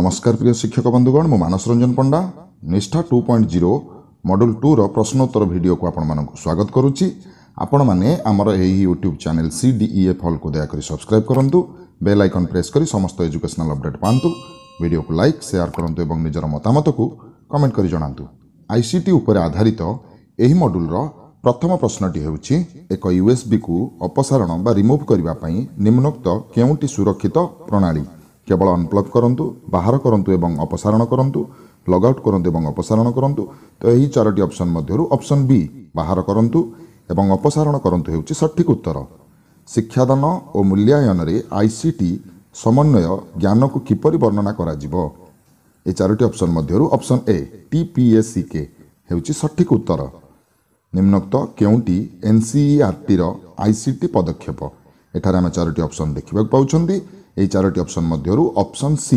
ନମସ୍କାର ପ୍ରିୟ ଶିକ୍ଷକ ବନ୍ଧୁଗଣ, ମୁଁ ମାନସ ରଞ୍ଜନ ପଣ୍ଡା। ନିଷ୍ଠା 2.0 ମଡ୍ୟୁଲ୍ 2ର ପ୍ରଶ୍ନୋତ୍ତର ଭିଡ଼ିଓକୁ ଆପଣମାନଙ୍କୁ ସ୍ୱାଗତ କରୁଛି। ଆପଣମାନେ ଆମର ଏହି ୟୁଟ୍ୟୁବ୍ ଚ୍ୟାନେଲ୍ CDEF ହଲ୍କୁ ଦୟାକରି ସବସ୍କ୍ରାଇବ୍ କରନ୍ତୁ, ବେଲ୍ ଆଇକନ୍ ପ୍ରେସ୍ କରି ସମସ୍ତ ଏଜୁକେସନାଲ୍ ଅପଡ଼େଟ୍ ପାଆନ୍ତୁ। ଭିଡ଼ିଓକୁ ଲାଇକ୍, ସେୟାର କରନ୍ତୁ ଏବଂ ନିଜର ମତାମତକୁ କମେଣ୍ଟ କରି ଜଣାନ୍ତୁ। ICT ଉପରେ ଆଧାରିତ ଏହି ମଡ୍ୟୁଲ୍ର ପ୍ରଥମ ପ୍ରଶ୍ନଟି ହେଉଛି, ଏକ ୟୁଏସ୍ବିକୁ ଅପସାରଣ ବା ରିମୁଭ୍ କରିବା ପାଇଁ ନିମ୍ନୋକ୍ତ କେଉଁଟି ସୁରକ୍ଷିତ ପ୍ରଣାଳୀ? କେବଳ ଅନପ୍ଲଗ୍ କରନ୍ତୁ, ବାହାର କରନ୍ତୁ ଏବଂ ଅପସାରଣ କରନ୍ତୁ, ଲଗ୍ ଆଉଟ୍ କରନ୍ତୁ ଏବଂ ଅପସାରଣ କରନ୍ତୁ। ତ ଏହି ଚାରୋଟି ଅପସନ୍ ମଧ୍ୟରୁ ଅପସନ୍ ବି, ବାହାର କରନ୍ତୁ ଏବଂ ଅପସାରଣ କରନ୍ତୁ ହେଉଛି ସଠିକ୍ ଉତ୍ତର। ଶିକ୍ଷାଦାନ ଓ ମୂଲ୍ୟାୟନରେ ICT ସମନ୍ୱୟ ଜ୍ଞାନକୁ କିପରି ବର୍ଣ୍ଣନା କରାଯିବ? ଏ ଚାରୋଟି ଅପସନ୍ ମଧ୍ୟରୁ ଅପସନ୍ ଏ, TPACK ହେଉଛି ସଠିକ୍ ଉତ୍ତର। ନିମ୍ନୋକ୍ତ କେଉଁଟି ଏନ୍ସିଇଆର୍ଟିର ICT ପଦକ୍ଷେପ? ଏଠାରେ ଆମେ ଚାରୋଟି ଅପସନ୍ ଦେଖିବାକୁ ପାଉଛନ୍ତି। ଏହି ଚାରୋଟି ଅପସନ୍ ମଧ୍ୟରୁ option C,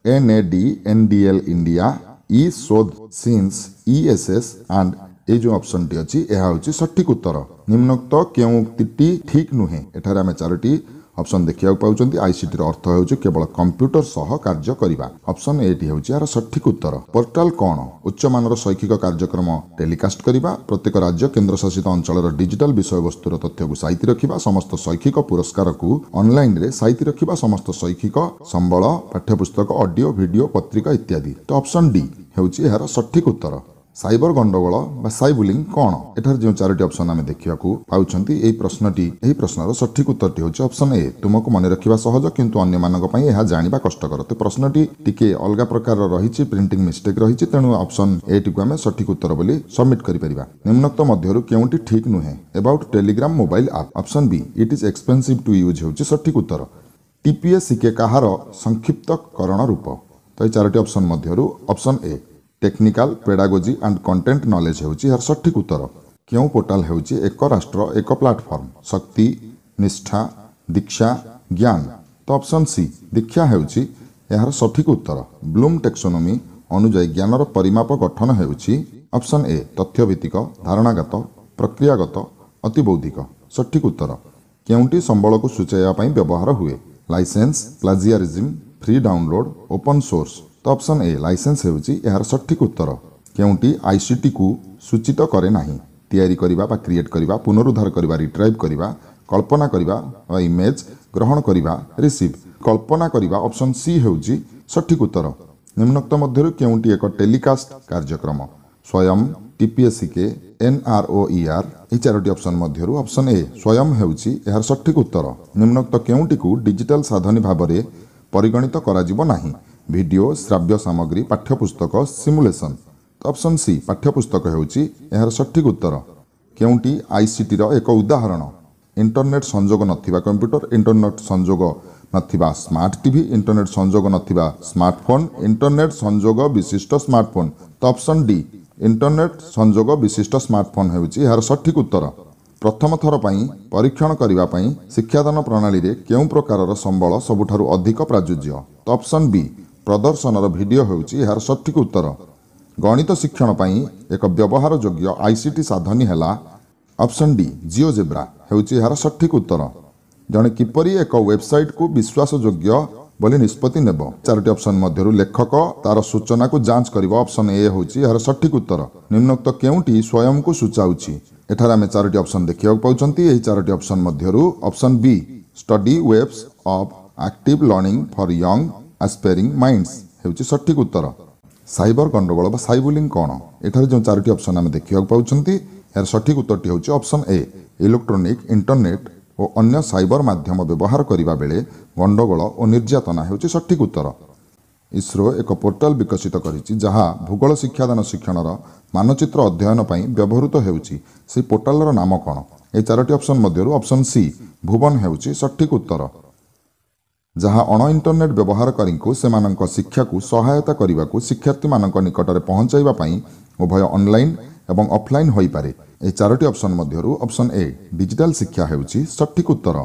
NAD NDL India e Shodh since ESS and, ଏଇ ଯେଉଁ ଅପସନ୍ଟି ଅଛି, ଏହା ହେଉଛି ସଠିକ୍ ଉତ୍ତର। ନିମ୍ନୋକ୍ତ କେଉଁଟି ଠିକ୍ ନୁହେଁ? ଏଠାରେ ଆମେ ଚାରୋଟି ଅପସନ୍ ଦେଖିବାକୁ ପାଉଛନ୍ତି। ଆଇସିଟିର ଅର୍ଥ ହେଉଛି କେବଳ କମ୍ପ୍ୟୁଟର ସହ କାର୍ଯ୍ୟ କରିବା। ଅପସନ୍ ଏଟି ହେଉଛି ଏହାର ସଠିକ୍ ଉତ୍ତର। ପୋର୍ଟାଲ କ'ଣ? ଉଚ୍ଚମାନର ଶୈକ୍ଷିକ କାର୍ଯ୍ୟକ୍ରମ ଟେଲିକାଷ୍ଟ କରିବା, ପ୍ରତ୍ୟେକ ରାଜ୍ୟ କେନ୍ଦ୍ରଶାସିତ ଅଞ୍ଚଳର ଡିଜିଟାଲ ବିଷୟବସ୍ତୁର ତଥ୍ୟକୁ ସାଇତି ରଖିବା, ସମସ୍ତ ଶୈକ୍ଷିକ ପୁରସ୍କାରକୁ ଅନଲାଇନରେ ସାଇତି ରଖିବା, ସମସ୍ତ ଶୈକ୍ଷିକ ସମ୍ବଳ, ପାଠ୍ୟପୁସ୍ତକ, ଅଡିଓ, ଭିଡିଓ, ପତ୍ରିକା ଇତ୍ୟାଦି। ତ ଅପସନ୍ ଡି ହେଉଛି ଏହାର ସଠିକ୍ ଉତ୍ତର। ସାଇବର ଗଣ୍ଡଗୋଳ ବା ସାଇବୁଲିଂ କ'ଣ? ଏଠାରେ ଯେଉଁ ଚାରୋଟି ଅପସନ୍ ଆମେ ଦେଖିବାକୁ ପାଉଛନ୍ତି, ଏହି ପ୍ରଶ୍ନର ସଠିକ୍ ଉତ୍ତରଟି ହେଉଛି ଅପସନ୍ ଏ, ତୁମକୁ ମନେ ରଖିବା ସହଜ କିନ୍ତୁ ଅନ୍ୟମାନଙ୍କ ପାଇଁ ଏହା ଜାଣିବା କଷ୍ଟକର। ତ ପ୍ରଶ୍ନଟି ଟିକେ ଅଲଗା ପ୍ରକାରର ରହିଛି, ପ୍ରିଣ୍ଟିଂ ମିଷ୍ଟେକ୍ ରହିଛି, ତେଣୁ ଅପସନ୍ ଏଟିକୁ ଆମେ ସଠିକ୍ ଉତ୍ତର ବୋଲି ସବମିଟ୍ କରିପାରିବା। ନିମ୍ନୋକ୍ତ ମଧ୍ୟରୁ କେଉଁଟି ଠିକ୍ ନୁହେଁ about Telegram mobile app? Option B, it is expensive to use ହେଉଛି ସଠିକ୍ ଉତ୍ତର। ଟିପିଏସିକେ କାହାର ସଂକ୍ଷିପ୍ତକରଣ ରୂପ? ତ ଏହି ଚାରୋଟି ଅପସନ୍ ମଧ୍ୟରୁ option A, technical pedagogy and content knowledge ହେଉଛି ଏହାର ସଠିକ୍ ଉତ୍ତର। କେଉଁ ପୋର୍ଟାଲ ହେଉଛି ଏକ ରାଷ୍ଟ୍ର ଏକ ପ୍ଲାଟଫର୍ମ? ଶକ୍ତି, ନିଷ୍ଠା, ଦୀକ୍ଷା, ଜ୍ଞାନ। ତ ଅପସନ୍ ସି, ଦୀକ୍ଷା ହେଉଛି ଏହାର ସଠିକ୍ ଉତ୍ତର। ବ୍ଲୁମ୍ ଟେକ୍ସୋନୋମି ଅନୁଯାୟୀ ଜ୍ଞାନର ପରିମାପ ଗଠନ ହେଉଛି? ଅପସନ୍ ଏ, ତଥ୍ୟଭିତ୍ତିକ, ଧାରଣାଗତ, ପ୍ରକ୍ରିୟାଗତ, ଅତିବୌଦ୍ଧିକ। ସଠିକ୍ ଉତ୍ତର। କେଉଁଟି ସମ୍ବଳକୁ ସୂଚାଇବା ପାଇଁ ବ୍ୟବହାର ହୁଏ? Licence, plagiarism, free download, open source. ତ ଅପସନ୍ ଏ, ଲାଇସେନ୍ସ ହେଉଛି ଏହାର ସଠିକ୍ ଉତ୍ତର। କେଉଁଟି ଆଇସିଟିକୁ ସୂଚିତ କରେ ନାହିଁ? ତିଆରି କରିବା ବା କ୍ରିଏଟ୍ କରିବା, ପୁନରୁଦ୍ଧାର କରିବା, ରିଟ୍ରାଇଭ୍ କରିବା, କଳ୍ପନା କରିବା ବା ଇମେଜ୍, ଗ୍ରହଣ କରିବା, ରିସିଭ୍। କଳ୍ପନା କରିବା, ଅପସନ୍ ସି ହେଉଛି ସଠିକ୍ ଉତ୍ତର। ନିମ୍ନୋକ୍ତ ମଧ୍ୟରୁ କେଉଁଟି ଏକ ଟେଲିକାଷ୍ଟ କାର୍ଯ୍ୟକ୍ରମ? ସ୍ୱୟଂ, ଟିପିଏସିକେ, ଏନ୍ଆର୍ଓଇଆର୍। ଏହି ଚାରୋଟି ଅପସନ୍ ମଧ୍ୟରୁ ଅପସନ୍ ଏ, ସ୍ୱୟଂ ହେଉଛି ଏହାର ସଠିକ୍ ଉତ୍ତର। ନିମ୍ନୋକ୍ତ କେଉଁଟିକୁ ଡିଜିଟାଲ ସାଧନୀ ଭାବରେ ପରିଗଣିତ କରାଯିବ ନାହିଁ? ଭିଡ଼ିଓ, ଶ୍ରାବ୍ୟ ସାମଗ୍ରୀ, ପାଠ୍ୟପୁସ୍ତକ, ସିମୁଲେସନ୍। ତ ଅପସନ୍ ସି, ପାଠ୍ୟପୁସ୍ତକ ହେଉଛି ଏହାର ସଠିକ୍ ଉତ୍ତର। କେଉଁଟି ଆଇସିଟିର ଏକ ଉଦାହରଣ? ଇଣ୍ଟରନେଟ୍ ସଂଯୋଗ ନଥିବା କମ୍ପ୍ୟୁଟର, ଇଣ୍ଟରନେଟ୍ ସଂଯୋଗ ନଥିବା ସ୍ମାର୍ଟ ଟିଭି, ଇଣ୍ଟରନେଟ୍ ସଂଯୋଗ ନଥିବା ସ୍ମାର୍ଟଫୋନ୍, ଇଣ୍ଟରନେଟ୍ ସଂଯୋଗ ବିଶିଷ୍ଟ ସ୍ମାର୍ଟଫୋନ୍। ତ ଅପସନ୍ ଡି, ଇଣ୍ଟରନେଟ୍ ସଂଯୋଗ ବିଶିଷ୍ଟ ସ୍ମାର୍ଟଫୋନ୍ ହେଉଛି ଏହାର ସଠିକ୍ ଉତ୍ତର। ପ୍ରଥମ ଥର ପାଇଁ ପରୀକ୍ଷଣ କରିବା ପାଇଁ ଶିକ୍ଷାଦାନ ପ୍ରଣାଳୀରେ କେଉଁ ପ୍ରକାରର ସମ୍ବଳ ସବୁଠାରୁ ଅଧିକ ପ୍ରାଚୁର୍ଯ୍ୟ? ତ ଅପସନ୍ ବି, ପ୍ରଦର୍ଶନର ଭିଡ଼ିଓ ହେଉଛି ଏହାର ସଠିକ୍ ଉତ୍ତର। ଗଣିତ ଶିକ୍ଷଣ ପାଇଁ ଏକ ବ୍ୟବହାରଯୋଗ୍ୟ ଆଇସିଟି ସାଧନୀ ହେଲା? ଅପସନ୍ ଡି, ଜିଓଜେବ୍ରା ହେଉଛି ଏହାର ସଠିକ୍ ଉତ୍ତର। ଜଣେ କିପରି ଏକ ୱେବସାଇଟ୍କୁ ବିଶ୍ୱାସଯୋଗ୍ୟ ବୋଲି ନିଷ୍ପତ୍ତି ନେବ? ଚାରୋଟି ଅପସନ୍ ମଧ୍ୟରୁ ଲେଖକ ତାର ସୂଚନାକୁ ଯାଞ୍ଚ କରିବ, ଅପସନ୍ ଏ ହେଉଛି ଏହାର ସଠିକ୍ ଉତ୍ତର। ନିମ୍ନୋକ୍ତ କେଉଁଟି ସ୍ୱୟଂକୁ ସୂଚାଉଛି? ଏଠାରେ ଆମେ ଚାରୋଟି ଅପସନ୍ ଦେଖିବାକୁ ପାଉଛନ୍ତି। ଏହି ଚାରୋଟି ଅପସନ୍ ମଧ୍ୟରୁ option B, study webs of active learning for young aspiring minds ହେଉଛି ସଠିକ୍ ଉତ୍ତର। ସାଇବର ଗଣ୍ଡଗୋଳ ବା ସାଇବୁଲିଂ କ'ଣ? ଏଠାରେ ଯେଉଁ ଚାରୋଟି ଅପସନ୍ ଆମେ ଦେଖିବାକୁ ପାଉଛନ୍ତି, ଏହାର ସଠିକ୍ ଉତ୍ତରଟି ହେଉଛି ଅପସନ୍ ଏ, ଇଲେକ୍ଟ୍ରୋନିକ୍, ଇଣ୍ଟରନେଟ୍ ଓ ଅନ୍ୟ ସାଇବର ମାଧ୍ୟମ ବ୍ୟବହାର କରିବା ବେଳେ ଗଣ୍ଡଗୋଳ ଓ ନିର୍ଯାତନା ହେଉଛି ସଠିକ୍ ଉତ୍ତର। ଇସ୍ରୋ ଏକ ପୋର୍ଟାଲ ବିକଶିତ କରିଛି ଯାହା ଭୂଗୋଳ ଶିକ୍ଷାଦାନ ଶିକ୍ଷଣର ମାନଚିତ୍ର ଅଧ୍ୟୟନ ପାଇଁ ବ୍ୟବହୃତ ହେଉଛି। ସେହି ପୋର୍ଟାଲର ନାମ କ'ଣ? ଏହି ଚାରୋଟି ଅପସନ୍ ମଧ୍ୟରୁ ଅପସନ୍ ସି, ଭୁବନ ହେଉଛି ସଠିକ୍ ଉତ୍ତର। ଯାହା ଅଣ ଇଣ୍ଟରନେଟ୍ ବ୍ୟବହାରକାରୀଙ୍କୁ ସେମାନଙ୍କ ଶିକ୍ଷାକୁ ସହାୟତା କରିବାକୁ ଶିକ୍ଷାର୍ଥୀମାନଙ୍କ ନିକଟରେ ପହଞ୍ଚାଇବା ପାଇଁ ଉଭୟ ଅନଲାଇନ୍ ଏବଂ ଅଫଲାଇନ୍ ହୋଇପାରେ। ଏହି ଚାରୋଟି ଅପସନ୍ ମଧ୍ୟରୁ ଅପସନ୍ ଏ, ଡିଜିଟାଲ ଶିକ୍ଷା ହେଉଛି ସଠିକ୍ ଉତ୍ତର।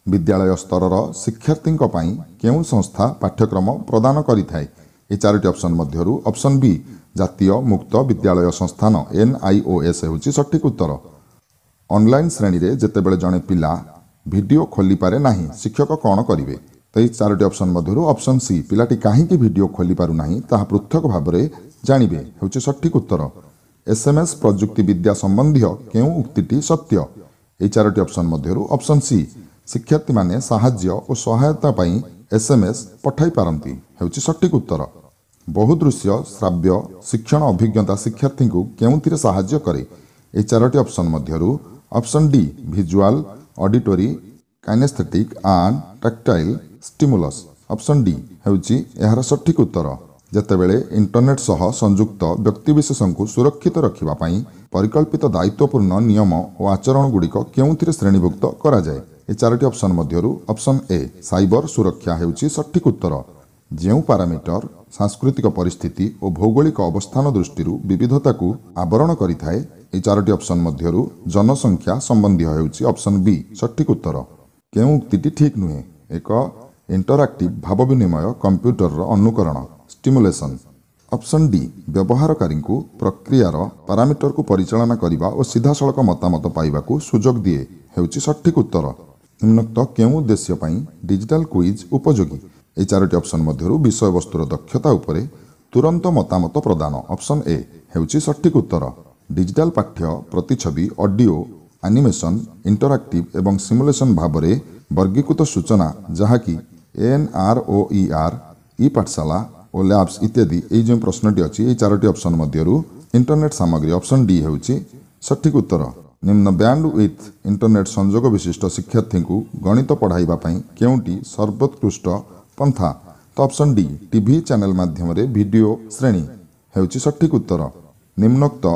ବିଦ୍ୟାଳୟ ସ୍ତରର ଶିକ୍ଷାର୍ଥୀଙ୍କ ପାଇଁ କେଉଁ ସଂସ୍ଥା ପାଠ୍ୟକ୍ରମ ପ୍ରଦାନ କରିଥାଏ? ଏହି ଚାରୋଟି ଅପସନ୍ ମଧ୍ୟରୁ ଅପସନ୍ ବି, ଜାତୀୟ ମୁକ୍ତ ବିଦ୍ୟାଳୟ ସଂସ୍ଥାନ NIOS ହେଉଛି ସଠିକ୍ ଉତ୍ତର। ଅନଲାଇନ୍ ଶ୍ରେଣୀରେ ଯେତେବେଳେ ଜଣେ ପିଲା ଭିଡ଼ିଓ ଖୋଲିପାରେ ନାହିଁ, ଶିକ୍ଷକ କ'ଣ କରିବେ? ତ ଏହି ଚାରୋଟି ଅପସନ୍ ମଧ୍ୟରୁ ଅପସନ୍ ସି, ପିଲାଟି କାହିଁକି ଭିଡ଼ିଓ ଖୋଲି ପାରୁନାହିଁ ତାହା ପୃଥକ ଭାବରେ ଜାଣିବେ, ହେଉଛି ସଠିକ୍ ଉତ୍ତର। ଏସ୍ଏମ୍ଏସ୍ ପ୍ରଯୁକ୍ତିବିଦ୍ୟା ସମ୍ବନ୍ଧୀୟ କେଉଁ ଉକ୍ତିଟି ସତ୍ୟ? ଏହି ଚାରୋଟି ଅପସନ୍ ମଧ୍ୟରୁ ଅପସନ୍ ସି, ଶିକ୍ଷାର୍ଥୀମାନେ ସାହାଯ୍ୟ ଓ ସହାୟତା ପାଇଁ ଏସ୍ଏମ୍ଏସ୍ ପଠାଇ ପାରନ୍ତି, ହେଉଛି ସଠିକ୍ ଉତ୍ତର। ବହୁଦୃଶ୍ୟ ଶ୍ରାବ୍ୟ ଶିକ୍ଷଣ ଅଭିଜ୍ଞତା ଶିକ୍ଷାର୍ଥୀଙ୍କୁ କେଉଁଥିରେ ସାହାଯ୍ୟ କରେ? ଏହି ଚାରୋଟି ଅପସନ୍ ମଧ୍ୟରୁ option D, visual, auditory, kinesthetic and tactile stimulus, option D ହେଉଛି ଏହାର ସଠିକ୍ ଉତ୍ତର। ଯେତେବେଳେ ଇଣ୍ଟରନେଟ୍ ସହ ସଂଯୁକ୍ତ ବ୍ୟକ୍ତିବିଶେଷଙ୍କୁ ସୁରକ୍ଷିତ ରଖିବା ପାଇଁ ପରିକଳ୍ପିତ ଦାୟିତ୍ୱପୂର୍ଣ୍ଣ ନିୟମ ଓ ଆଚରଣଗୁଡ଼ିକ କେଉଁଥିରେ ଶ୍ରେଣୀଭୁକ୍ତ କରାଯାଏ? ଏ ଚାରୋଟି ଅପସନ୍ ମଧ୍ୟରୁ ଅପସନ୍ ଏ, ସାଇବର ସୁରକ୍ଷା ହେଉଛି ସଠିକ୍ ଉତ୍ତର। ଯେଉଁ ପାରାମିଟର ସାଂସ୍କୃତିକ ପରିସ୍ଥିତି ଓ ଭୌଗୋଳିକ ଅବସ୍ଥାନ ଦୃଷ୍ଟିରୁ ବିବିଧତାକୁ ଆବରଣ କରିଥାଏ? ଏହି ଚାରୋଟି ଅପସନ୍ ମଧ୍ୟରୁ ଜନସଂଖ୍ୟା ସମ୍ବନ୍ଧୀୟ ହେଉଛି ଅପସନ୍ ବି ସଠିକ୍ ଉତ୍ତର। କେଉଁ ଉକ୍ତିଟି ଠିକ୍ ନୁହେଁ? ଏକ ଇଣ୍ଟରାକ୍ଟିଭ୍ ଭାବବିନିମୟ କମ୍ପ୍ୟୁଟରର ଅନୁକରଣ ଷ୍ଟିମୁଲେସନ୍, ଅପସନ୍ ଡି, ବ୍ୟବହାରକାରୀଙ୍କୁ ପ୍ରକ୍ରିୟାର ପାରାମିଟରକୁ ପରିଚାଳନା କରିବା ଓ ସିଧାସଳଖ ମତାମତ ପାଇବାକୁ ସୁଯୋଗ ଦିଏ, ହେଉଛି ସଠିକ୍ ଉତ୍ତର। ନିମ୍ନୋକ୍ତ କେଉଁ ଉଦ୍ଦେଶ୍ୟ ପାଇଁ ଡିଜିଟାଲ କୁଇଜ୍ ଉପଯୋଗୀ? ଏହି ଚାରୋଟି ଅପସନ୍ ମଧ୍ୟରୁ ବିଷୟବସ୍ତୁର ଦକ୍ଷତା ଉପରେ ତୁରନ୍ତ ମତାମତ ପ୍ରଦାନ, ଅପସନ୍ ଏ ହେଉଛି ସଠିକ୍ ଉତ୍ତର। ଡିଜିଟାଲ ପାଠ୍ୟ ପ୍ରତିଛବି, ଅଡିଓ, ଆନିମେସନ୍, ଇଣ୍ଟରାକ୍ଟିଭ୍ ଏବଂ ସିମୁଲେସନ୍ ଭାବରେ ବର୍ଗୀକୃତ ସୂଚନା, ଯାହାକି N R O E R, e Pathshala ଓ ଲ୍ୟାବ୍ସ ଇତ୍ୟାଦି। ଏଇ ଯେଉଁ ପ୍ରଶ୍ନଟି ଅଛି, ଏହି ଚାରୋଟି ଅପସନ୍ ମଧ୍ୟରୁ ଇଣ୍ଟରନେଟ୍ ସାମଗ୍ରୀ, ଅପସନ୍ ଡି ହେଉଛି ସଠିକ୍ ଉତ୍ତର। ନିମ୍ନ ବ୍ୟାଣ୍ଡ ୱିଥ୍ ଇଣ୍ଟରନେଟ୍ ସଂଯୋଗ ବିଶିଷ୍ଟ ଶିକ୍ଷାର୍ଥୀଙ୍କୁ ଗଣିତ ପଢ଼ାଇବା ପାଇଁ କେଉଁଟି ସର୍ବୋତ୍କୃଷ୍ଟ ପନ୍ଥା? ତ ଅପସନ୍ ଡି, ଟିଭି ଚ୍ୟାନେଲ ମାଧ୍ୟମରେ ଭିଡ଼ିଓ ଶ୍ରେଣୀ ହେଉଛି ସଠିକ୍ ଉତ୍ତର। ନିମ୍ନୋକ୍ତ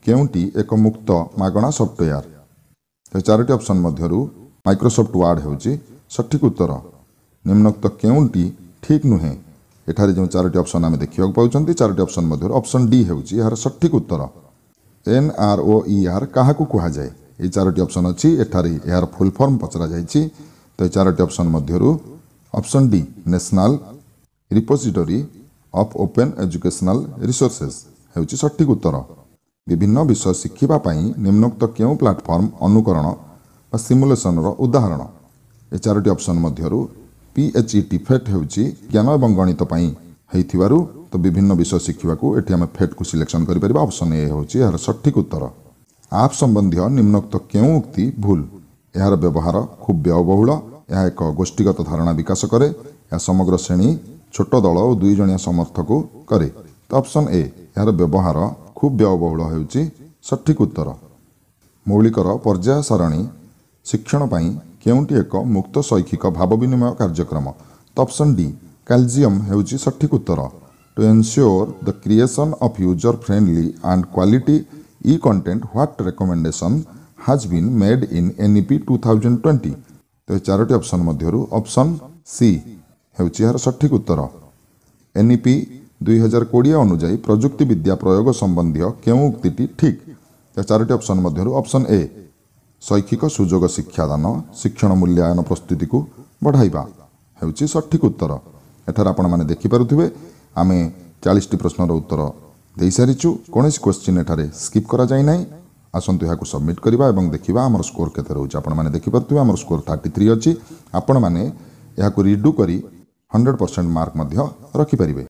କେଉଁଟି ଏକ ମୁକ୍ତ ମାଗଣା ସଫ୍ଟୱେୟାର? ତ ଚାରୋଟି ଅପସନ୍ ମଧ୍ୟରୁ ମାଇକ୍ରୋସଫ୍ଟ ୱାର୍ଡ ହେଉଛି ସଠିକ୍ ଉତ୍ତର। ନିମ୍ନୋକ୍ତ କେଉଁଟି ଠିକ୍ ନୁହେଁ? ଏଠାରେ ଯେଉଁ ଚାରୋଟି ଅପସନ୍ ଆମେ ଦେଖିବାକୁ ପାଉଛନ୍ତି, ଚାରୋଟି ଅପସନ୍ ମଧ୍ୟରୁ ଅପସନ୍ ଡି ହେଉଛି ଏହାର ସଠିକ୍ ଉତ୍ତର। ଏନ୍ ଆର୍ ଓ ଇ ଆର୍ କାହାକୁ କୁହାଯାଏ? ଏହି ଚାରୋଟି ଅପସନ୍ ଅଛି, ଏଠାରେ ଏହାର ଫୁଲ୍ ଫର୍ମ ପଚରାଯାଇଛି। ତ ଏହି ଚାରୋଟି ଅପସନ୍ ମଧ୍ୟରୁ option D, national repository of open educational resources ହେଉଛି ସଠିକ୍ ଉତ୍ତର। ବିଭିନ୍ନ ବିଷୟ ଶିଖିବା ପାଇଁ ନିମ୍ନୋକ୍ତ କେଉଁ ପ୍ଲାଟଫର୍ମ ଅନୁକରଣ ବା ସିମୁଲେସନର ଉଦାହରଣ? ଏ ଚାରୋଟି ଅପସନ୍ ମଧ୍ୟରୁ ପି ଏଚ୍ ଇ ଟି ଫେଟ୍ ହେଉଛି ଜ୍ଞାନ ଏବଂ ଗଣିତ ପାଇଁ ହେଇଥିବାରୁ, ତ ବିଭିନ୍ନ ବିଷୟ ଶିଖିବାକୁ ଏଠି ଆମେ ଫେଟ୍କୁ ସିଲେକ୍ସନ୍ କରିପାରିବା। ଅପସନ୍ ଏ ହେଉଛି ଏହାର ସଠିକ୍ ଉତ୍ତର। ଆପ୍ ସମ୍ବନ୍ଧୀୟ ନିମ୍ନୋକ୍ତ କେଉଁ ଉକ୍ତି ଭୁଲ? ଏହାର ବ୍ୟବହାର ଖୁବ୍ ବ୍ୟୟବହୁଳ, ଏହା ଏକ ଗୋଷ୍ଠୀଗତ ଧାରଣା ବିକାଶ କରେ, ଏହା ସମଗ୍ର ଶ୍ରେଣୀ, ଛୋଟ ଦଳ ଓ ଦୁଇ ଜଣିଆ ସମର୍ଥକୁ କରେ। ତ ଅପସନ୍ ଏ, ଏହାର ବ୍ୟବହାର ଖୁବ୍ ବ୍ୟୟବହୁଳ ହେଉଛି ସଠିକ୍ ଉତ୍ତର। ମୌଳିକର ପର୍ଯ୍ୟାୟ ସାରଣୀ ଶିକ୍ଷଣ ପାଇଁ କେଉଁଟି ଏକ ମୁକ୍ତ ଶୈକ୍ଷିକ ଭାବବିନିମୟ କାର୍ଯ୍ୟକ୍ରମ? ତ ଅପସନ୍ ଡି, କାଲଜିୟମ୍ ହେଉଛି ସଠିକ୍ ଉତ୍ତର। To ensure the creation of user friendly and quality e content, what recommendation has been made in N E P 2020? ତ ଏ ଚାରୋଟି ଅପସନ୍ ମଧ୍ୟରୁ ଅପସନ୍ ସି ହେଉଛି ଏହାର ସଠିକ୍ ଉତ୍ତର। ଏନ୍ ଇ ପି 2020 ଅନୁଯାୟୀ ପ୍ରଯୁକ୍ତିବିଦ୍ୟା ପ୍ରୟୋଗ ସମ୍ବନ୍ଧୀୟ କେଉଁ ଉକ୍ତିଟି ଠିକ୍? ତ ଚାରୋଟି ଅପସନ୍ ମଧ୍ୟରୁ ଅପସନ୍ ଏ, ଶୈକ୍ଷିକ ସୁଯୋଗ ଶିକ୍ଷାଦାନ ଶିକ୍ଷଣ ମୂଲ୍ୟାୟନ ପ୍ରସ୍ତୁତିକୁ ବଢ଼ାଇବା ହେଉଛି ସଠିକ୍ ଉତ୍ତର। ଏଠାରେ ଆପଣମାନେ ଦେଖିପାରୁଥିବେ, ଆମେ 40ଟି ପ୍ରଶ୍ନର ଉତ୍ତର ଦେଇସାରିଛୁ, କୌଣସି କ୍ୱେଶ୍ଚିନ୍ ଏଠାରେ ସ୍କିପ୍ କରାଯାଇ ନାହିଁ। ଆସନ୍ତୁ ଏହାକୁ ସବମିଟ୍ କରିବା ଏବଂ ଦେଖିବା ଆମର ସ୍କୋର କେତେ ରହୁଛି। ଆପଣମାନେ ଦେଖିପାରୁଥିବେ ଆମର ସ୍କୋର 33 ଅଛି। ଆପଣମାନେ ଏହାକୁ ରିଡୁ କରି 100% ମାର୍କ ମଧ୍ୟ ରଖିପାରିବେ।